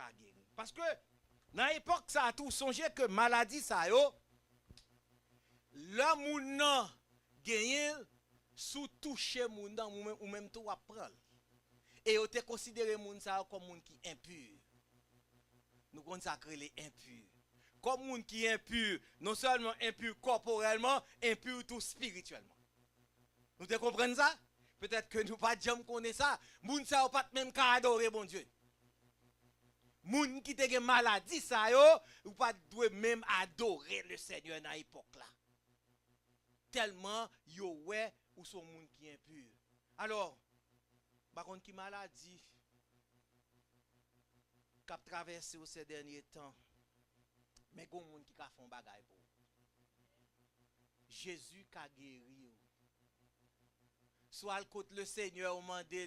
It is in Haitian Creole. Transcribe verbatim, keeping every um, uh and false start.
ka geri. Paske nan epòk sa a tou, sonje ke maladi sa yo, lè moun nan genyen l, si w touche moun nan, ou menm, ou menm tou w ap pran l. E yo te konsidere moun sa yo kòm moun ki enpi. Nou konn sa k rele enpi. Kòm moun ki enpi, non sèlman enpi kòporèlman, enpi tou espirityèlman. Nou te konprann sa? Petèt ke nou pa t janm konnen sa. Moun sa yo pa t menm ka adore Bondye. Moun ki te gen maladi sa yo, ou pa t dwe menm adore le Senyè nan epòk la. Tèlman yo wè ou se yon moun ki enpi. Alò, m pa konn ki maladi k ap travèse w se dènye tan, men gen yon moun ki ka fè yon bagay pou ou. Jezi ka geri w. Si w al kot le Senyè, ou mande l,